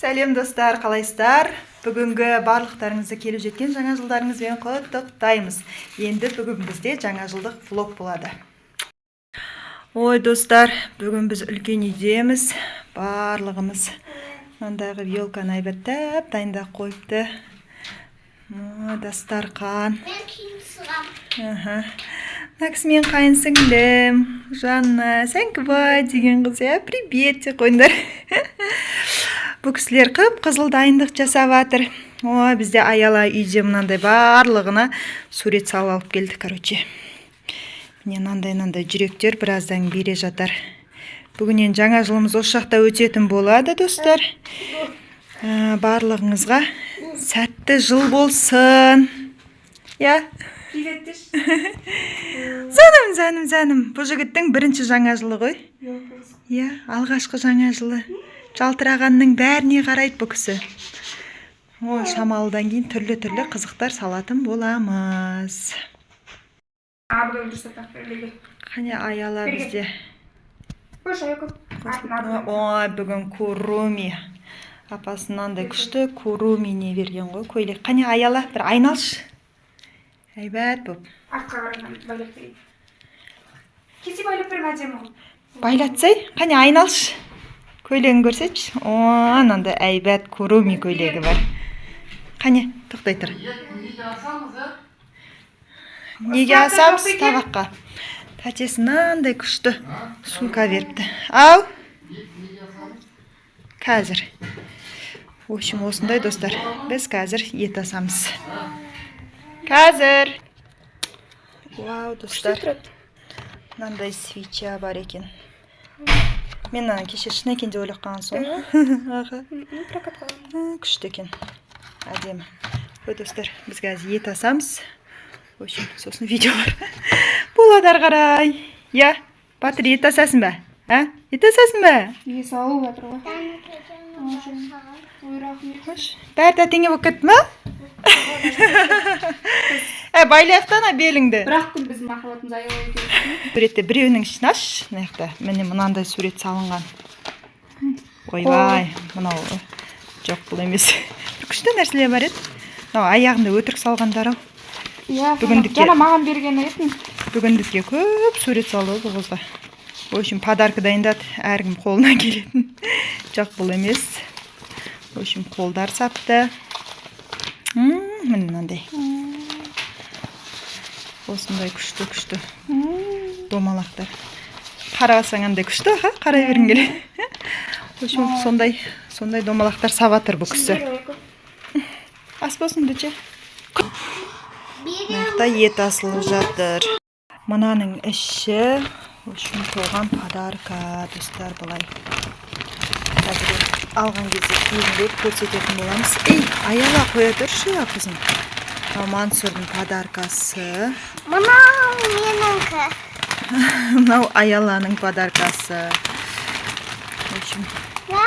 Сәлем, достар, қалайсыздар? Бүгінгі барлықтарыңызды келіп жеткен жаңа жылдарыңызбен құттықтаймыз. Енді бүгін бізде жаңа жылдық влог болады. Ой, достар, бүгін біз үлкен үйдеміз. Барлығымыз мынандай қылып елканы әйбаттап дайындап қойыпты. О, дастарқан. Мен киім сығам. Аха. Мына кісі менің қайын сіңлім Жанна Сәңкібай деген қыз, иә. Привет деп қойыңдар. Бұл кісілер қып қызыл дайындық жасап жатыр. Ой, бізде Аяла үйде мынандай барлығына сурет салып алып келді, короче. Міне, мынандай мынандай жүректер біраздан бере жатар. Бүгіннен жаңа жылымыз осы жақта өтетін болады, достар. Барлығыңызға сәтті жыл болсын, иә. Привет деші. Жаным, жаным, жаным, бұл жігіттің бірінші жаңа жылы ғой, иә, алғашқы жаңа жылы. Жалтырағанның бәріне қарайды бұл кісі. Ой, шамалыдан кейін түрлі түрлі қызықтар салатын боламыз. Абыдай дұрыстап берілді. Қане, Аяла Берге. Бізде Қойшы, Аяко. Ой, бүгін Куруми апасы мынандай күшті Куруми не берген ғой, көйлек. Қане, Аяла, бір айналшы әйбат болып. Артқа қарай байлап берейін. Кесе байлап берейін, әдемі қылып. Байлатсай. Қане, айналшы, көйлегін көрсетші. О, мынандай әйбат Куруми көйлегі бар. Қане, тоқтай тұр. Неге асамыз табаққа? Тәтесі мынандай күшті сумка беріпті. Ау, қазір. В общем, осындай, достар, біз қазір ет асамыз қазір. Вау, достар, мынандай свеча бар екен. Мен мынаны кеше шын екен деп ойлап қалған соң. Аха. Прокат. Күшті екен, әдемі. Ой, достар, біз қазір ет асамыз. В общем, сосын видеолар болады ары қарай, иә. Батыр, ет асасың ба? А, ет асасың ба? Неге салып жатыр ғой? Ой, рахмет. Хош, бәрі тәтеңе болып кетті ма? Ә, байлайық та ана беліңді. Бір-ақ күн біздің махаббатымыз аяла екен. Суретті біреуінің ішін ашшы. Мына жақта, міне, мынандай сурет салынған. Ойбай, мынау жоқ, бұл емес. Бір күшті нәрселер бар еді. Мынау аяғында өтірік салғандар ау. Иә, Бүгіндікке- жаңа маған берген етін. Бүгіндікке көп сурет салды ғой бұл қызға. В общем, подарка дайындады әркім қолынан келетін. Жоқ, бұл емес. В общем, қолдар сапты. Міне, мынандай осындай күшті күшті домалақтар. Қарасаң, андай күшті, аха, қарай бергің келеді. В общем, сондай сондай домалақтар сап жатыр бұл кісі. Ас болсын, доча. Мына жақта ет асылып жатыр. Мынаның іші, в общем, толған подарка, достар. Былай қазір алған кезде кейінірек көрсететін боламыз. Ей, Аяла, қоя тұршы, я, қызым. Мынау Мансұрдың подаркасы. Мынау менікі. Мынау Аяланың подаркасы. В общем,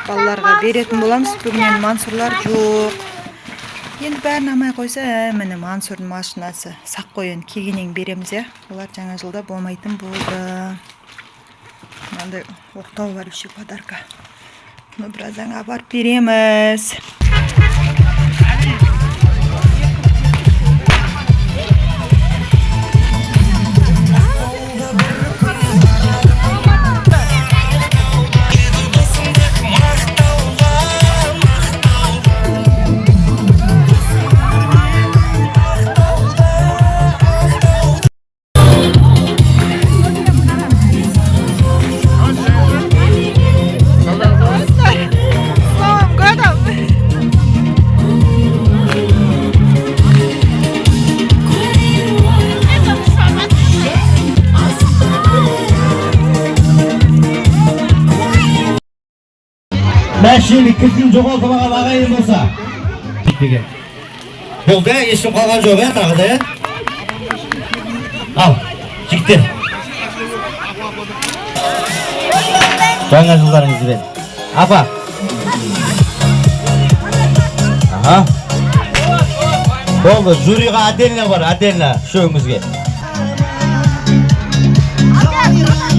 балаларға беретін боламыз. Бүгін Мансұрлар жоқ енді, бәрін алмай қойса. Міне, Мансұрдың машинасы. Сақ қой енді, келгеннен береміз, иә. Олар жаңа жылда болмайтын болды. Мынандай оқтау бар еще, подарка. Бұны біраздан апарып береміз. С Новым годом! Мәшиненің кілтін жоғалтып алған ағайын болса деген болды, иә. Ешкім қалған жоқ, иә, тағы да, иә. Ал, жігіттер, жаңа жылдарыңызбен, апа! Аха, болды. Жюриға отдельно бар, отдельно үшеуіңізге. Қайран.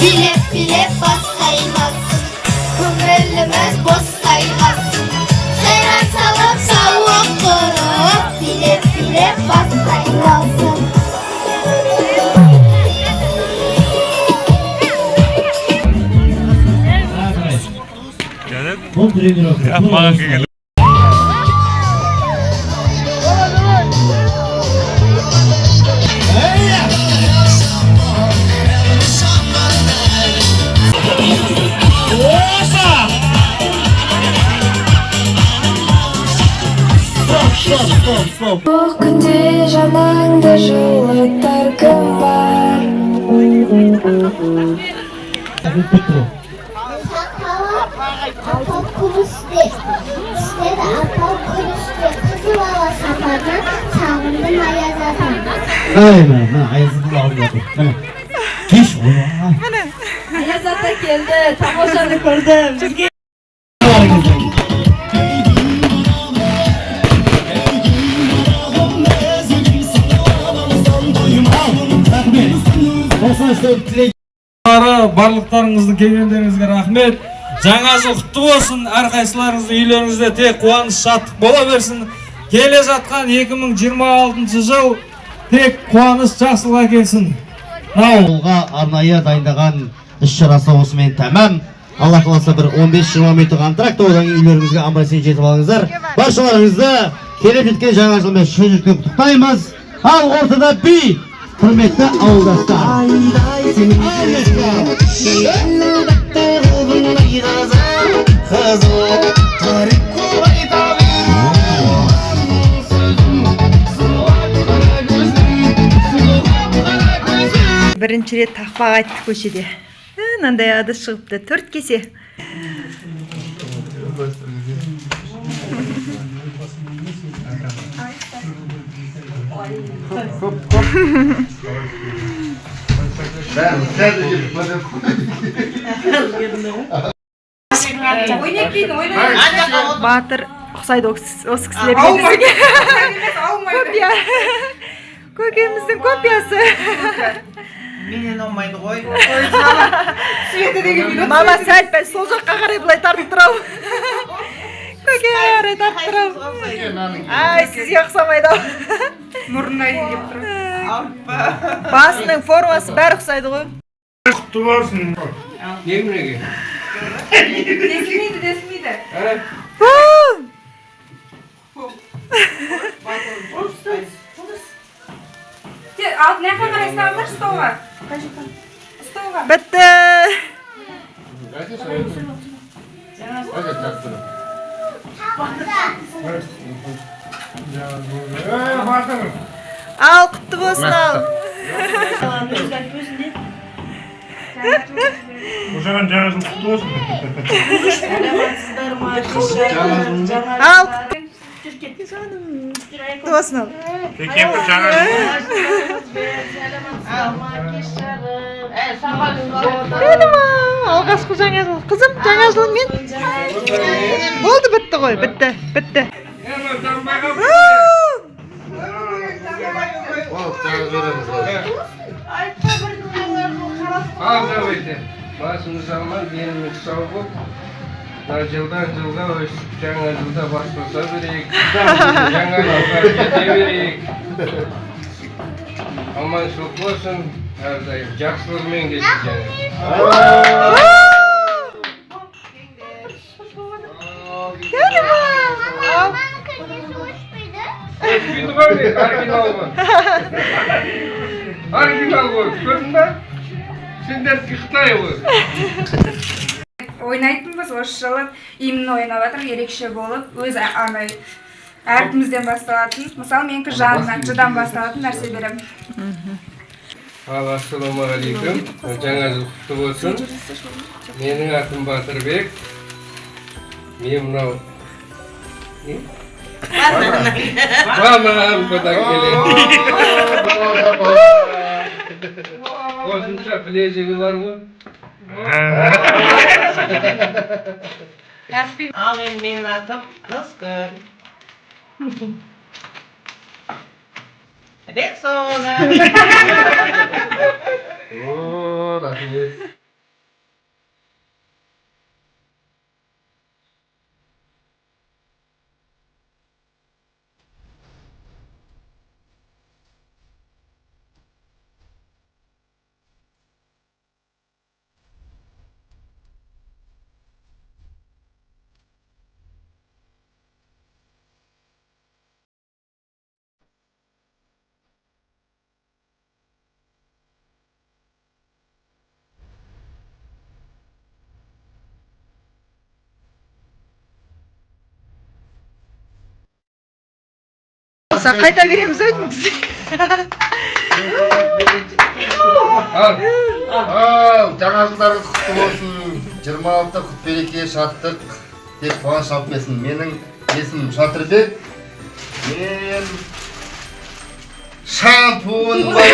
Билеп, билеп бас айналсын, көңіліміз босайғасын. Сайран салып, сауық құрып, билеп, билеп бас айналсын. Бұл тренировка. Маған келген. Стоп, стоп, стоп. Суық күнде жаныңды жылытар кім бар? Бітті. Сақалы апам күмісте, тістері апам күріште, қызыл ала шапанын сағындым аяз атам. Міне, міне, міне, Аяз атаның алдында тұр. Міне. Кеш, ойбай. Аяз ата келді, тамашаны көрдім. Бізге Рахмет. 94 тілек. Барлықтарыңыздың келгендеріңізге рахмет. Жаңа жыл құтты болсын. Әрқайсыларыңыздың үйлеріңізде тек қуаныш, шаттық бола берсін. Келе жатқан 2026 жыл тек қуаныш, жақсылық әкелсін. Ауылға арнайы дайындаған іс шарасы осымен тәмам. Алла қаласа, бір 15-20 минуттық антракт, одан кейін үйлеріңізге аман есен жетіп алыңыздар. Баршаларыңызды келіп жеткен жаңа жылмен шын жүректен құттықтаймыз. Ал ортада би, құрметті ауылдастар. Ал, Бірінші рет тақпақ айтты көшеде. Мынандай ыдыс шығыпты, төрт кесе. Ойнап кейін ойнап. Батыр ұқсайды осы кісілерге. Аумайды. Емес, аумайды. Копия. Көкеміздің копиясы. Менен аумайды ғой. Светі деген минут. Мама сәл пәл сол жаққа қарай былай тартып тұрамын. Көкеге қарай тартып тұрамын. Ай, сізге ұқсамайды ау. Мұрнына дейін келіп тұр. Басының формасы бәрі ұқсайды ғой. Құтты болсын. Тесілмейді, тесілмейді. Фу! Ал мына жаққа қарай ұстаңыздаршы, столға. Столға. Бітті. Батыр. Ал, құтты болсын, ал. Қошаған жаңа жыл құтты болсын. Ал, жаным. Құтты болсын, ал. Кемпір жаңа жыл. Жаным ау, алғашқы жаңа жыл. Қызым, жаңа жылыңмен. Болды, бітті ғой, бітті, бітті. Фу! Ал, давайте. Басымыз аман, деніміз сау болып, мына жылдан жылға өсіп, жаңа жылда бас қоса берейік. Жаңа жылға жете берейік. Аманшылық болсын, әрдайым жақсылығымен келсін жаңа. Жаным ау. Маманың несі өшпейді? Өшпейді ғой, мен оригинал ғой. Оригинал ғой, көрдің ба? Сендердікі қытай ғой. Ойнайтынбыз, осы жылы именно ойнап жатыр, ерекше болып, өз андай әрпімізден басталатын. Мысалы, менікі Жанна, Ж-дан басталатын нәрсе беремін. Ал, ассалаумағалейкум, жаңа жыл құтты болсын. Менің атым Батырбек. Мен мынау не? Банан бұдан келеді. Қосымша білезігі бар ғой. Ал енді менің атым Рыскүл. Рексона. О, рахмет. Болса қайта береміз ау. Ал, ал, жаңа жылдарыңыз құтты болсын. 26 құт береке, шаттық, тек қуаныш алып келсін. Менің есімім Шатырбек. Мен шампунь бар.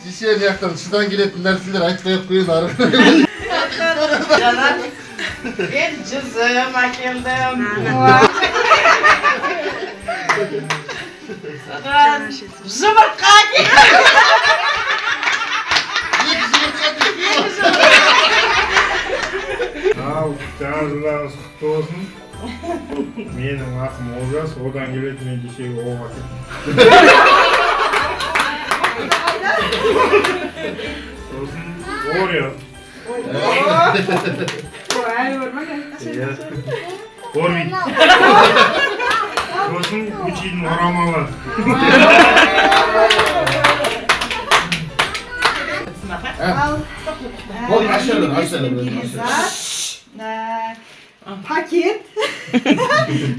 Кеше мына жақтан шыдан келетін нәрселер айтпай ақ қояйын ары қарай. Жанар, мен жүзім әкелдім. Содан жұмыртқа әкелдім. Екі жұмыртқа. Ал, жаңа жылдарыңыз құтты болсын. Менің атым Олжас, одан келеді, мен кешегі оқ әкелдім. Сосын Орео. Әлі бар ма? Иә. Орбит. Сосын Гуччидің орамалы. Ал, Ол аша бер, аша бер. Перизат, пакет,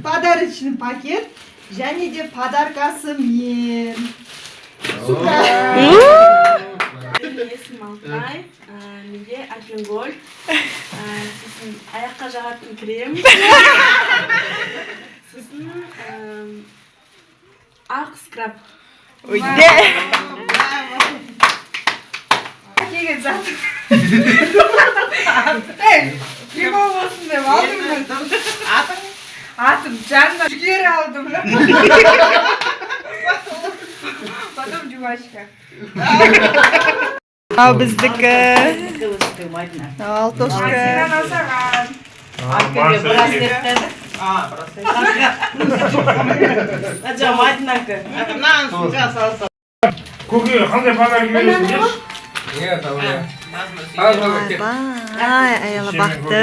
подарочный пакет және де подаркасымен. Супер. Менің есімім Алтынай. Менде Альпен Гольд, сосын аяққа жағатын крем, сосын ақ скраб. Ойде. Әкелген зат. Ей, прикол болсын деп алдым мен. Атың? Атым Жанна. Жүгері алдым. Потом жвачка. Ал біздікі. Алтошка. Саған саған. А, браслет. Мынаны суға салса. Көке, қандай подарок бересің деші? Нет, ал я. Ал, ал, кет. Ай, Аяла бақты.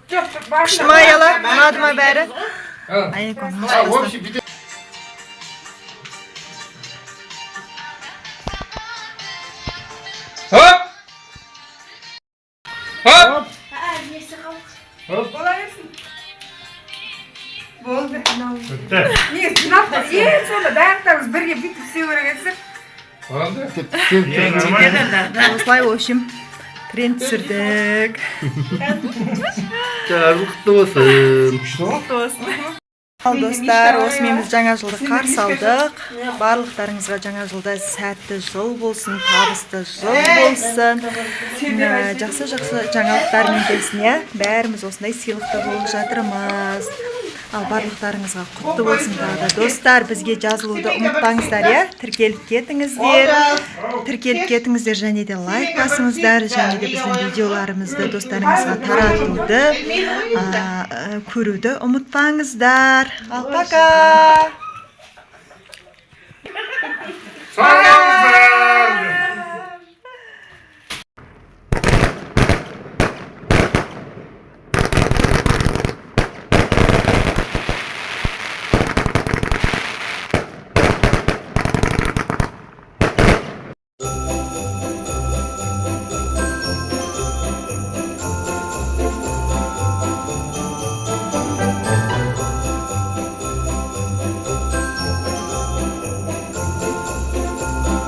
Жоқ, жоқ, басында. Күшті ма, Аяла? Ұнады ма бәрі? Ал. Аяко. А, общий бүйтіп. Хоп! Хоп! Хоп, Бола берсін. Болды. бітті. Негізі жинап қой. Ең соңында барлықтарыңыз бірге бүйтіп істеу керек едіңіздер. Болды. Не, нормально. Осылай, в общем, тренд түсірдік. Жаңа жыл құтты болсын. Құтты болсын. Ал, достар, осымен біз жаңа жылды қарсы алдық. Барлықтарыңызға жаңа жылда сәтті жыл болсын, табысты жыл болсын. Жақсы жақсы жаңалықтармен келсін, иә. Бәріміз осындай сыйлықта болып жатырмыз. Ал барлықтарыңызға құтты болсын тағы да. Достар, бізге жазылуды ұмытпаңыздар, иә. Тіркеліп кетіңіздер. Тіркеліп кетіңіздер және де лайк басыңыздар және де біздің видеоларымызды достарыңызға таратуды, көруді ұмытпаңыздар. Ал пока.